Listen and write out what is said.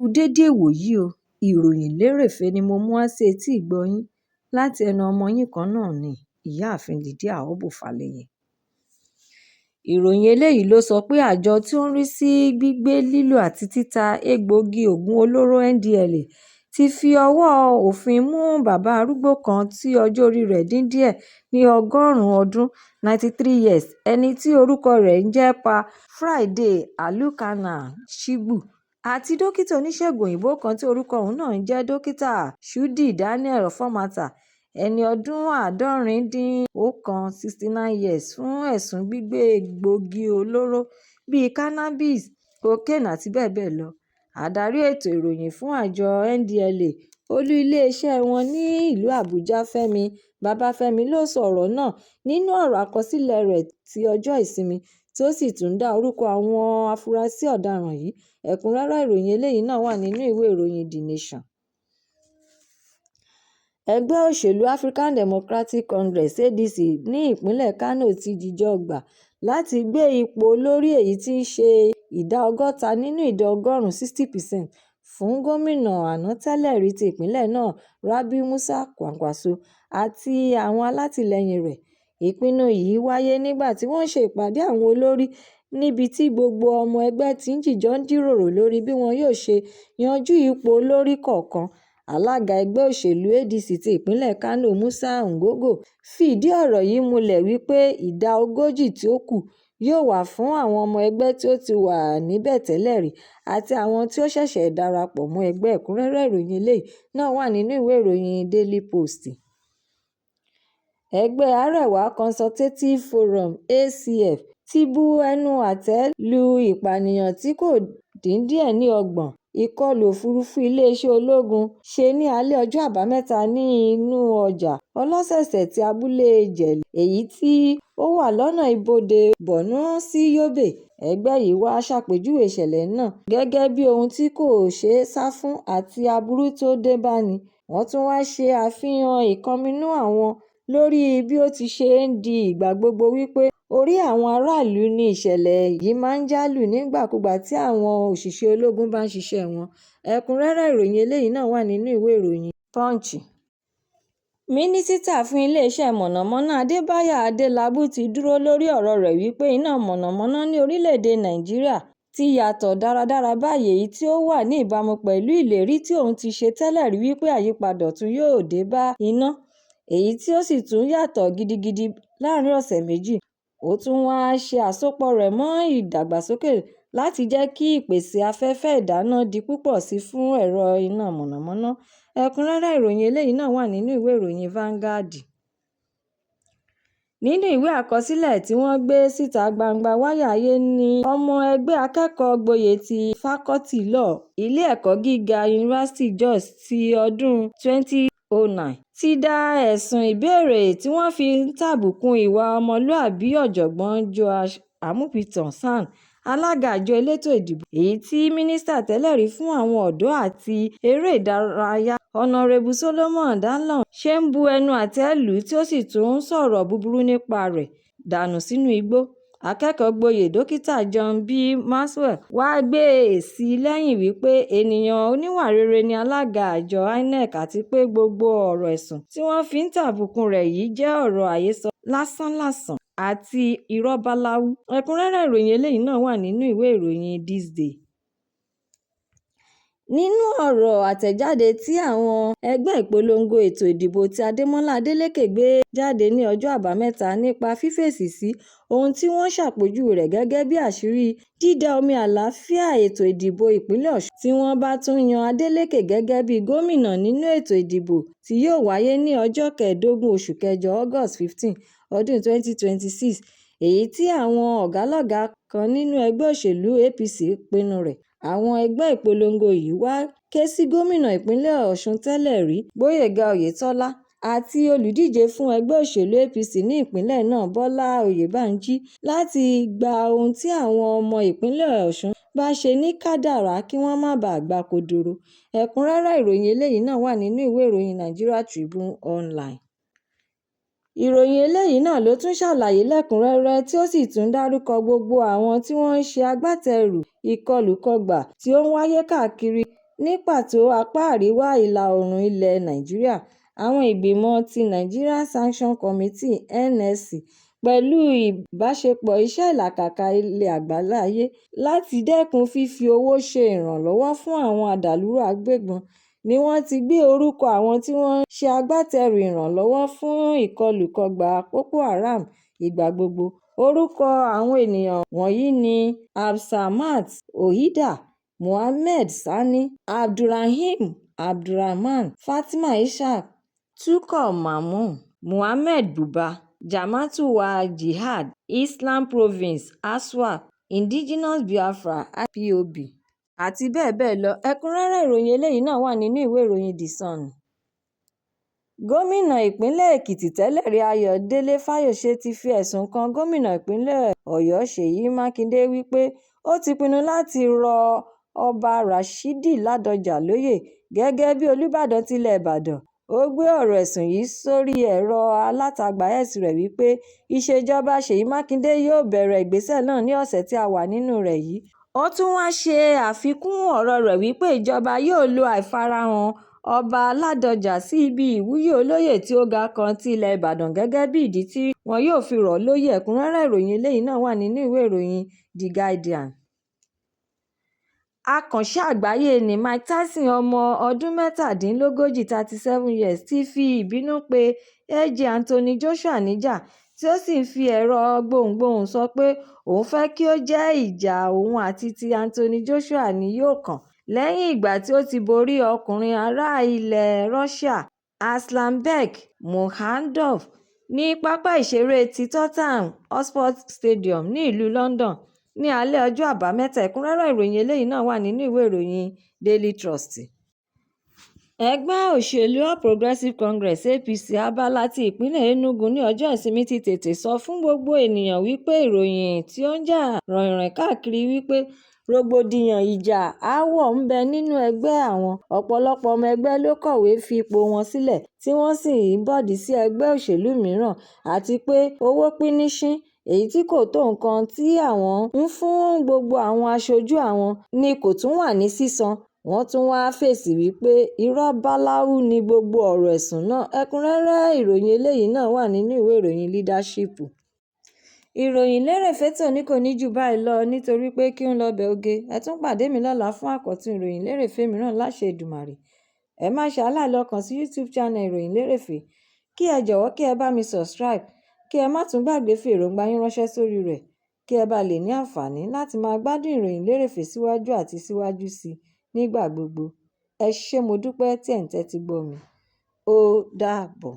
Kú dédé ìwòyí o. Ìròyìn lérèfé ni mo mú wá sí etí ìgbọ́ yín láti ẹnu ọmọ yín kan náà ní Ìyáàfin Lydia Obó Falẹyẹ. Ìròyìn eléyìí ló sọ pé àjọ tó ń rí sí gbígbé, lílo àti títa egbòogi oògùn olóró NDLEA ti fi ọwọ́ òfin mú bàbá arúgbó kan tí ọjọ́ orí rẹ̀ dín díẹ̀ ní ọgọ́rùn-ún ọdún 93 years, ẹni tí orúkọ rẹ̀ ń jẹ́ Pa Friday Alukanna Chigbu, àti dókítà oníṣègùn òyìnbó kan tí orúkọ òun náà ń jẹ́ Dókítà Chudi Daniel Ofomata, ẹni ọdún 91 69 years, fún ẹ̀sùn gbígbé egbòogi olóró bíi cannabis, cocaine àti bẹ́ẹ̀ bẹ́ẹ̀ lọ. Adarí ètò ìròyìn fún àjọ NDLEA, olú iléeṣẹ́ wọn ní ìlú Àbújá, Fẹ̀mí Babafẹ́mi ló sọ ọ̀rọ̀ náà nínú ọ̀rọ̀ àkọsílẹ̀ rẹ̀ ti ọjọ́ Ìsinmi tí ó sì tún dá orúkọ àwọn afurasí ọ̀daràn yìí. Ẹ̀kúnrẹ́rẹ́ ìròyìn eléyìí náà wà nínú ìwé ìròyìn The Nation. Ẹgbẹ́ òṣèlú African Democratic Congress ADC ní ìpínlẹ̀ Kánò ti dìjọ gbà láti gbé ipò olórí, èyí tí í ṣe ìdá 60 nínú ìdá ọgọ́rùn-ún 60% fún gómìnà àná tẹ́lẹ̀rí ti ìpínlẹ̀ náà, Rabiu Musa Kwankwaso, àti àwọn alátìlẹyìn rẹ̀. Ìpinnu yìí wáyé nígbà tí wọ́n ń ṣe ìpàdé àwọn olórí níbi tí gbogbo ọmọ ẹgbẹ́ ti dìjọ ń jíròrò lórí bí wọn yóò ṣe yanjú ipò olórí kọ̀ọ̀kan. Alága ẹgbẹ́ òṣèlú ADC ti ìpínlẹ̀ Kánò, Musa Ungoggo, fìdí ọ̀rọ̀ yìí múlẹ̀ wípé ìdá 40 tí ó kù yóò wà fún àwọn ọmọ ẹgbẹ́ tí ó ti wà níbẹ̀ tẹ́lẹ̀ rí àti àwọn tí ó ṣẹ̀ṣẹ̀ darapọ̀ mọ́ ẹgbẹ́. Ẹ̀kúnrẹ́rẹ́ ìròyìn eléyìí náà wà nínú ìwé ìròyìn Daily Post. Ẹgbẹ́ Arewa Consultative Forum ACF ti bu ẹnu àtẹ́ lu ìpànìyàn tí kò dín díẹ̀ ní 30 ìkọlù òfurufú iléeṣẹ́ ológun ṣe ní alẹ́ ọjọ́ Àbámẹ́ta ní inú ọjà ọlọ́sẹ̀ẹ̀sẹ̀ ti abúlé Jele, èyí tí ó wà lọ́nà ibodè Borno sí Yobe. Ẹgbẹ́ yìí wá ṣàpèjúwe ìṣẹ̀lẹ̀ náà gẹ́gẹ́ bí ohun tí kò ṣeé sá fún àti aburú tó dé bá ní. Wọ́n tún wá ṣe àfihàn ìkọminú àwọn lórí bí ó ti ṣe ń di ìgbà gbogbo wípé orí àwọn aráàlú ni ìṣẹ̀lẹ̀ yìí máa ń já lù nígbàkúùgbà tí àwọn òṣìṣẹ́ ológun bá ń ṣiṣẹ́ wọn. Ẹ̀kúnrẹ́rẹ́ ìròyìn eléyìí náà wà nínú ìwé ìròyìn Punch. Mínísítà fún iléeṣẹ́ mọ̀nàmọ́ná Adébáyọ̀ Adélábù ti dúró lórí ọ̀rọ̀ rẹ̀ wípé iná mọ̀nàmọ́ná ní orílẹ̀-èdè Nàìjíríà ti yàtọ̀ dáradára báyìí, èyí tí ó wà ní ìbámu pẹ̀lú ìlérí tí òun ti ṣe tẹ́lẹ̀ rí wípé àyípadà ọ̀tun yóò dé bá iná, èyí tí ó sì tún yàtọ̀ gidigidi láàrin ọ̀sẹ̀ méjì. Ó tún wáá ṣe àsopọ̀ rẹ̀ mọ́ ìdàgbàsókè láti jẹ́ kí ìpèsè afẹ́fẹ́ ìdáná di púpọ̀ sí i fún ẹ̀rọ iná mọ̀nàmọ́ná. Ẹ̀kúnrẹ́rẹ́ ìròyìn eléyìí náà wà nínú ìwé ìròyìn Vanguard. Nínú ìwé àkọsílẹ̀ tí wọ́n gbé síta gbangba wálíà ní ọmọ ẹgbẹ́ akẹ́kọ̀ọ́ gboyè ti Fákọ́tì Law, ilé ẹ̀kọ́ gíga Yunifásitì Jos ti ọdún 2009 ti dá ẹ̀sùn ìbéèrè tí wọ́n fi ń tàbùkù ìwà ọmọlúàbí Ọ̀jọ̀gbọ́n Joash Amupitan SAN, alága àjọ elétò ìdìbò, èyí tí mínísítà tẹ́lẹ̀rí fún àwọn ọ̀dọ́ àti eré ìdárayá Ọ̀nàrẹ́bù Solomon Dalung ṣe ń bu ẹnu àtẹ́ lù ú tí ó sì tún ń sọ̀rọ̀ búburú nípa rẹ̀ dànù sínú igbó. Akẹ́kọ̀ọ́-gboyè Dókítà John B. Maxwell wàá gbé e sí lẹ́yìn wípé ènìyàn oníwà rere ni alága àjọ INEC àti pé gbogbo ọ̀rọ̀ ẹ̀sùn tí wọ́n fi ń tàbùkù rẹ̀ yìí jẹ́ ọ̀rọ̀ àhesọ lásánlàsàn àti irọ́ báláwú. Ẹ̀kúnrẹ́rẹ́ ìròyìn eléyìí náà wà nínú ìwé ìròyìn This Day. Nínú ọ̀rọ̀ àtẹ̀jáde tí àwọn ẹgbẹ́ ìpolongo ètò ìdìbò tí Adémọ́lá Adélékè gbé jáde ní ọjọ́ Àbámẹ́ta nípa fífèsì sí ohun tí wọ́n ṣàpèjúwe rẹ̀ gẹ́gẹ́ bí àṣírí dídá omi àlàáfíà ètò ìdìbò ìpínlẹ̀ Ọ̀ṣun tí wọ́n bá tún yan Adeleke gẹ́gẹ́ bí gómìnà nínú ètò ìdìbò tí yóò wáyé ní ọjọ́ kẹẹ̀ẹ́dógún oṣù kẹjọ August 15, ọdún 2026, èyí tí àwọn ọ̀gálọ́gàá kan nínú ẹgbẹ́ òṣèlú APC pinnu rẹ̀. Àwọn ẹgbẹ́ ìpolongo yìí wá ké sí gómìnà ìpínlẹ̀ Ọ̀ṣun tẹ́lẹ̀ rí Gboyega Oyètọ́lá àti olùdíje fún ẹgbẹ́ òṣèlú APC ní ìpínlẹ̀ náà, Bọ́lá Oyèbánjí, láti gba ohun tí àwọn ọmọ ìpínlẹ̀ Ọ̀ṣun bá ṣe ní kádàrá kí wọ́n má bàa gbà kodoro. Ẹ̀kúnrẹ́rẹ́ ìròyìn eléyìí náà wà nínú ìwé ìròyìn Nigeria Tribune Online. Ìròyìn eléyìí náà ló tún ṣàlàyé lẹ́kùn-ún-rẹ́rẹ́ tí ó sì tún dárúkọ gbogbo àwọn tí wọ́n ń ṣe agbátẹrù ìkọlùkọgbà tí ó ń wáyé káàkiri. Ní pàtó apá àríwá ìlà-oòrùn ilẹ̀ Nàìjíríà, àwọn ìgbìmọ̀ ti Nigeria Sanction Committee (NSC) pẹ̀lú ìbáṣepọ̀ Iṣẹ́ Ìlàkàkà Ilẹ̀ Àgbáláyé láti Dẹ́kun Fífi Owó Ṣe Ìrànlọ́wọ́ Fún Àwọn Adàlúrú Agbébọn ní wọ́n ti gbé orúkọ àwọn tí wọ́n ṣe agbátẹrù ìrànlọ́wọ́ fún ìkọlùkọgbà Boko Haram ìgbàgbogbo. Orúkọ àwọn ènìyàn wọ̀nyí ni Abdulsamad Ọ̀hídà, Mohammed Sani, Abdulrahim Abdulrahman, Fatima Ishaq, Tukur Mallam, Mohammed Buba, Jama'atu Wal Jihad, Islam Province (ISWAP), Indigenous Biafra (IPOB), àti bẹ́ẹ̀ bẹ́ẹ̀ lọ. Ẹ̀kúnrẹ́rẹ́ ìròyìn eléyìí náà wà nínú ìwé ìròyìn The Sun. Gómìnà ìpínlẹ̀ Èkìtì tẹ́lẹ̀rí Ayọ̀dẹ̀lẹ̀ Fáyọ̀ṣe ti fi ẹ̀sùn kan gómìnà ìpínlẹ̀ Ọ̀yọ́ Ṣèyí Mákindè wí pé ó ti pinnu láti rọ Ọba Ràṣídì Ládọjà lóyè gẹ́gẹ́ bíi Olùbàdàn tilẹ̀ Ìbàdàn. Ó gbé ọ̀rọ̀ ẹ̀sùn yìí sórí ẹ̀rọ alátagbà X rẹ̀ wí pé ìṣèjọba Ṣèyí Mákindè yóò bẹ̀rẹ̀ ìgbésẹ̀ náà ní ọ̀sẹ̀ tí a wà nínú rẹ̀ yìí. Ó tún wáá ṣe àfikún ọ̀rọ̀ rẹ̀ wí pé ìjọba yóò lo àìfarahàn Ọba Ládọ́jà sí ibi ìwúyè olóyè tí ó ga kan ti ilẹ̀ Ìbàdàn gẹ́gẹ́ bíi ìdí tí wọn yóò fi rọ̀ ọ́ lóyè. Ẹ̀kúnrẹ́rẹ́ ìròyìn eléyìí náà wà nínú ìwé ìròyìn The Guardian. Akànṣe àgbáyé ni Mike Tyson, ọmọ ọdún 37 37 years, ti fi ìbínú pé AJ Anthony Joshua níjà tí ó sì ń fi ẹ̀rọ gbohùngbohùn sọ pé òun fẹ́ kí ó jẹ́ ìjà òun àti ti Anthony Joshua ni yóò kàn lẹ́yìn ìgbà tí ó ti borí ọkùnrin ará ilẹ̀ Russia Arslanbek Makhmudov ní pápá ìṣeré ti Tottenham Hotspur Stadium ní ìlú London ní alẹ́ ọjọ́ Àbámẹ́ta. Ẹ̀kúnrẹ́rẹ́ ìròyìn eléyìí náà wà nínú ìwé ìròyìn Daily Trust. Ẹgbẹ́ òṣèlú All Progressive Congress (APC) abala ti ìpínlẹ̀ Enugu ní ọjọ́ Ìsinmi ti tètè sọ fún gbogbo ènìyàn wípé ìròyìn tí ó ń jà ròhìnròhìn káàkiri wípé rògbòdìyàn ìjà aáwọ̀ ń bẹ nínú ẹgbẹ́ àwọn, ọ̀pọ̀lọpọ̀ ọmọ ẹgbẹ́ ló kọ̀wé fi ipò wọn sílẹ̀ tí wọ́n sì ń bọ̀dí sí ẹgbẹ́ òṣèlú mìíràn àti pé owó píníṣín èyí tí kò tó nǹkan tí àwọn ń fún gbogbo àwọn aṣojú àwọn ni kò tún wà ní sísan. Wọ́n tún wáá fèsì wípé irọ́ báláú ni gbogbo ọ̀rọ̀ ẹ̀sùn náà. Ẹ̀kúnrẹ́rẹ́ ìròyìn eléyìí náà wà nínú ìwé ìròyìn Leadership. Ìròyìn lérèfé tòní kò ní jù báyìí lọ nítorí pé kí ń lọbẹ̀ oge. Ẹ tún pàdé mi lọ́la fún àkọ́tún ìròyìn lérèfé mìíràn láṣẹ Èdùmàrè. Ẹ má ṣe aláìlọ kàn sí YouTube channel Ìròyìn Lérèfé kí ẹ jọ̀wọ́ kí ẹ bá mi subscribe kí ẹ má tún gbàgbé fi èròǹgbà yín ránṣẹ́ sórí rẹ̀ kí ẹ bá lè ní àǹfààní láti máa gbádùn ìròyìn lérèfé síwájú àti síwájú sí i nígbà gbogbo. Ẹ ṣé, mo dúpẹ́ tí ẹ̀ ń tẹ́tí gbọ́ mi. Ó dàbọ̀.